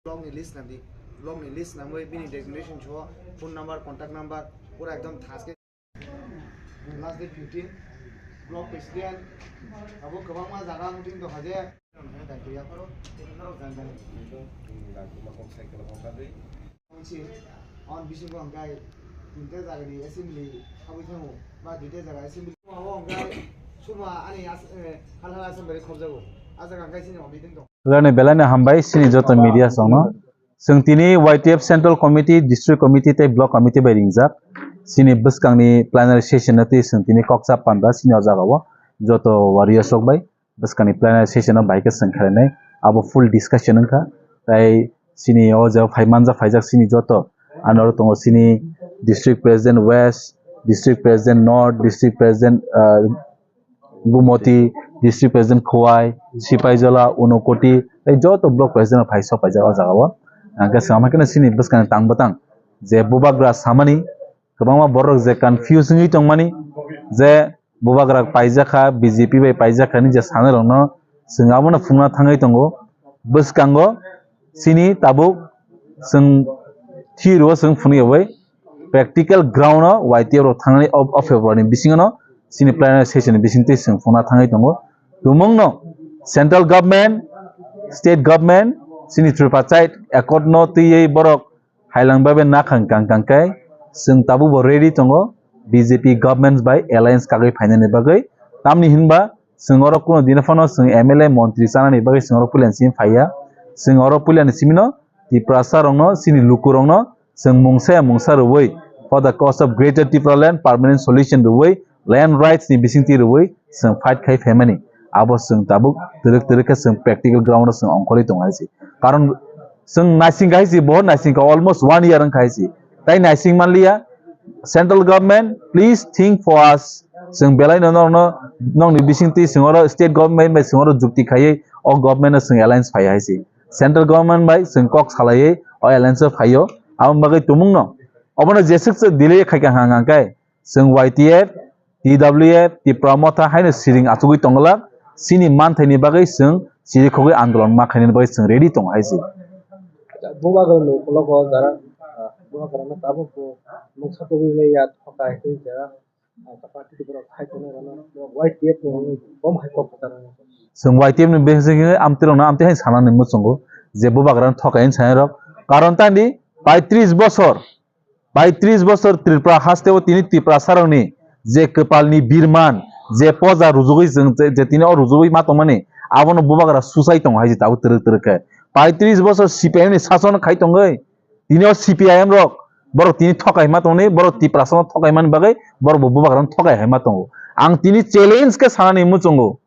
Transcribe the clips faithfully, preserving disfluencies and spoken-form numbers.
Block ni list nangdi. Block ni list nangwi bini designation so, phone number, contact number pura ekdom thas khe. Last day fifteen, block president, abo kwbangma jaga meeting tongkha je. Daito yapharo, norok jang jang. Council, on bisingo hwnkhai tinta jagani assembly habwi thango, ba duita jaga assembly. Abo hwnkhai suma ani as-, eh, halhal assembly khobjago. A jaga hwnkhai chini meeting tong. Belai belai no hambai chini joto media songno. Chwng tini Y T F Central Committee, District Committee tei Block Committee bai ringjak. Chini bwskangni plenary session no twi chwng tini koksa panda chini o jagao joto warriors rok bai bwskangni plenary session no bai khe chwng khlainai. Abo full discussion wngkha. Tei chini o jaga phai manjak phaijak chini joto ano tongo chini District President West, District President North, District President, ah, Gumoti, District President Khowai, Sipaijola, Unokoti, tei joto Block President rok phai sok paijak o jaga o. Hwnkhe swngama khe chini bwskang tang bwtang je bubagra samani kwbangma borok je confuse wngwi tongmani je bubagra paijakha, B J P bai paijakha hinwi je sanai rokno chwng abono phungna thangwi tongo. Bwskango chini tabuk chwng thwi rwo chwng phunukyawi practical ground o Y T F rok thangnani o, o February ni bisingo no chini plenary session ni bisingtwi chwng phunukna thangwi tongo. Tumungno central government, state government chini tripartite accord no twiwi borok hailang bai bai nakhang kang kang khe chwng tabuk bo ready tongo B J P government bai alliance kagwi phainani bagwi. Tamni hinba chwng oro kuno dino phano chwng M L A montri chanani bagwi chwng oro puilani simi phaiya. Chwng oro puilani simino Tiprasa rokno, chini lukurokno chwng mungsa ya mungsa rwui for the cause of Greater Tipraland permanent solution rwui land rights ni bisingtwi rwui chwng fight khai phaimani. Abo chwng tabuk twrwk twrwk khe chwng practical ground o chwng ongkhorwi tongo hai se. Karon chwng naising khai se, bohor naising kha, almost one year wng khai se. Tai naising manliya, central government, please think for us. Chwng belai no norokno, nokni bisingtwi chwng oro state government bai chwng oro jukti khaiwi o government no chwng alliance phai hai se. Central government bai chwng kok salaiwi o alliance o phaio. Aboni bagwi tumungno obono jeswk se delay khai kha hang hang khe chwng Y T F, T W F, Tipra Motha haino siring achugwi tonglak, chini manthaini bagwi chwng chirikhogwi andolon ma khainani bagwi chwng ready tongo hai se. Bubagrano ulo ko jara, ah, bubagrano tabuk bo mungsa tubui maya thokai tei jara, ah, party borok khai tongo rano, Y T F no bom hai kok kwcharo. Chwng Y T F ni bisingtwi amtwirokno amtwi hai sanani muchungo je bubagrano thokai hinwi sanai rok. Karon tani paitris bosor, paitris bosor Tripura hasteo tini Tiprasarokni je kwpalni birman, je poja rujugwi chwng je, je tini o rujugwi ma tongmani, abono bubagra susai tongo hai se tabuk twrwk twrwk khe. Paitris bosor C P I M ni sason khai tongwi, tini o C P I M rok, borok tini thokai ma tongni, borok Tiprasano thokai mani bagwi, borok bo bubagrano thokai hai ma tongo. Ang tini challenge khe sanani muchungo,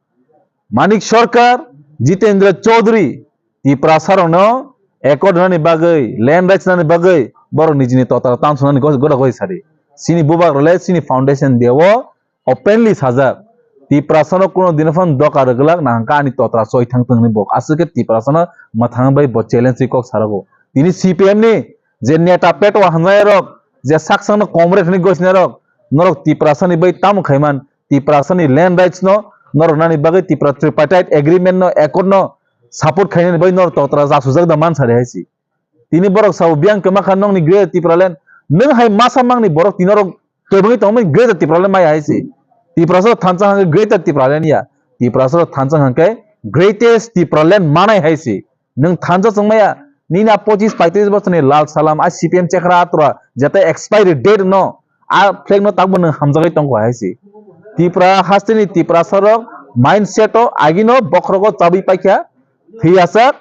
Manik Sarkar, Jitendra Chaudhary, Tiprasarokno accord rwnani bagwi, land rights rwnani bagwi, borok nijini total tansonani go-, goda goi sadi. Chini bubagrale chini foundation day o openly sajak. Tiprasano kuno dino phano doka rwgwlak nahangkha ani totra choi thang tongni bo. Aswk khe Tiprasano mwthang bai bo challenge wi kok sarago. Tini C P M ni je neta petwa hwnjakrok, je saksangno comrade hwnwi gosinairok, norok Tiprasani bai tamo khaiman, Tiprasani land rights no norok nani bagwi Tipra tripartite agreement no accord no support khainani bai norok totra jasujak da man sari hai se. Tini borok sao biyang kwma kha nokni Greater Tipraland. Nwng hai masa mangni borok tini norok kwbangwi tongmani Greater Tipraland maya hai se. Tiprasa thansa hangkhe Greater Tipraland ya. Tiprasa thansa hangkhe Greatest Tipraland manai hai se. Nwng thansa chwng maya, nini a pochis paitris bosorni lal salam, a C P M chekra atura, jete expiry date no, a flag no takbo nwng hamjagwi tongkha hai se. Tipra hasteni Tiprasarok mindset o agino bokhrogo chabwi paikha, thwiyasak,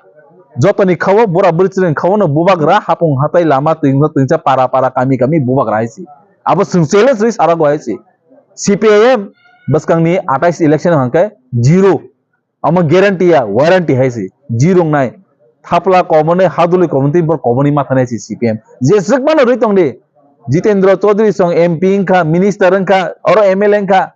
jotoni khao, bura bwrwi chwrwini khao no bubagra, hapung hatai lama twingsa twingsa para para kami kami bubagra hai se. Abo chwng challenge rwi sarago hai se. C P I M bwskangni atais election hangkhe zero. Omo guarantee ya, warranty hai se. Zero wngnai. Thapla koboni, haduli koboni, tei bor koboni mathanai se C P M. Jeswk mano rwi tongdi. Jitendra Chaudhary song M P wngkha, minister wngkha, oro M L A wngkha.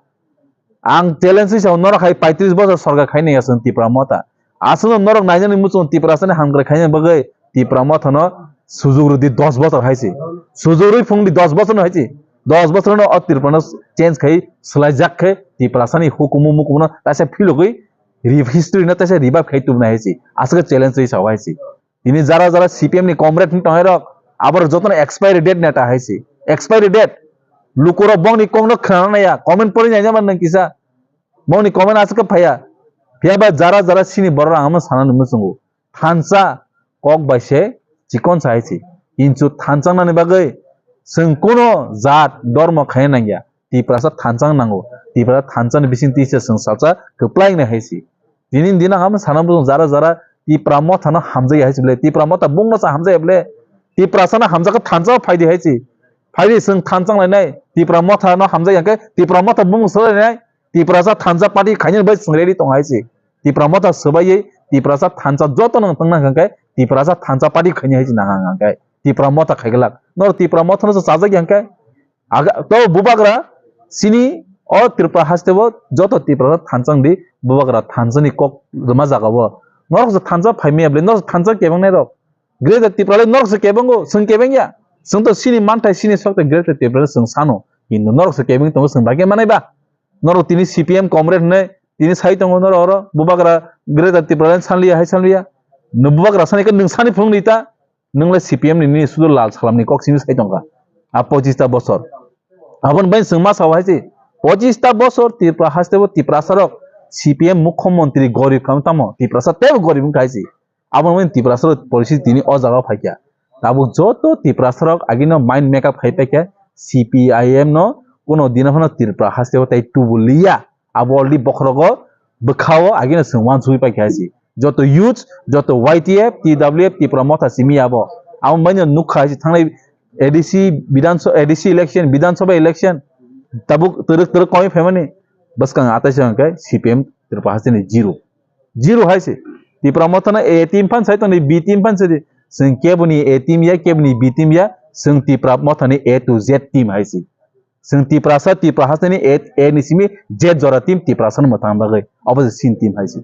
Ang challenge wi sao, norok hai paitris bosor sorkar khainai aswk Tipra Motha. Aswkno norok nainani muchung Tiprasani hamkrai khaina bagwi Tipra Mothano sujuk rwdi dos bosor hai se. Sujuk rwi phungdi dos bosor no hai se. Dos bosor no o Tiprano change khai swlaijak khe Tiprasani hukumu mukumu no taisa philogwi re-, history no taisa revive khai tubunai hai se. Aswk challenge wi sao hai se. Tini jara jara C P M ni comrade ni tongnai rok, abo rok jotono expiry date neta hai se. Expiry date. Lukurok bongni kokno khwnana naiya. Comment pori nai jama nang kisa. Bongni comment aswk khe phaiya. Phiya ba jara jara sini borok ang amo sana nungwi chwngo. Thansa kok bai se chikon sa hai se. Kintu thansa nani bagwi chwng kuno jat dormo khaina nangya. Tiprasa thansa nango. Tiprasa thansa ni bising tisa chwng salsa kwplai nai hai se. Tini din ang amo sana bujung jara jara Tipra motha no hamjai hai se ble. Tipra motha bung no sa hamjai ble. Tiprasa no hamjak khe thansa phai di hai se. Phai di chwng thansa lai nai. Tipra motha no hamjai yang khe Tipra motha bung sa lai nai. Tiprasa thansa party khaina bai chwng ready tong hai se. Tipra motha swbai ye Tiprasa thansa joto no tong nang khe Tiprasa thansa party khaina hai se nang ang khe. Tipra motha khai glak. Nor Tipra motha no chajak yang khe. Aga, to bubagra sini o Tripura haste bo joto Tripura thansa di bubagra thansa ni kok rwma jaga bo. Norok se thansa phai maya ble, norok se thansa kebeng nai rok. Greater Tripura le norok se kebeng go, chwng kebeng ya. Chwng to sini manthai sini sok te Greater Tripura le chwng sano. Kintu norok se kebeng tongo chwng bagwi manai ba. Norok tini C P M comrade hwnwi tini sai tongo norok oro bubagra Greater Tripura le sanliya hai sanliya. No bubagra sani khe nwng sani phung ni ta. Nwng le C P M ni nini sudu lal salam ni kok simi sai tongkha. A pochista bosor. Aboni bai chwng ma sao hai se. Pochista bosor Tripura haste bo Tiprasa rok C P M mukhyamantri gorib kha tamo. Tiprasa tebo gorib wngkha hai se. Aboni bai Tiprasa rok porisi tini o jaga phai kha. Tabuk joto Tiprasa rok agino mind make up khai pai kha. C P I M no kuno dino phano Tripura haste bo tai tubu liya. Abo already bokhorogo bwkhao agino chwng uansugwi paikha hai se. Joto youth, joto Y T F, T W F, Tipra motha simi abo. Abo baino nukha hai se thangnai A D C Bidhan Sabha, A D C election, Bidhan Sabha election. Tabuk twrwk twrwk koi phaimani. Bwskang atai se hwnkhe C P M Tripura hasteni zero. Zero hai se. Tipra motha no A team phan sai tongdi, B team phan sai di. Chwng keboni A team ya, keboni B team ya. Chwng Tipra motha ni A to Z team hai se. Chwng Tiprasa, Tipra hasteni A, A ni simi Z jora team Tiprasa no mwthang bagwi. Obo se sin team hai se.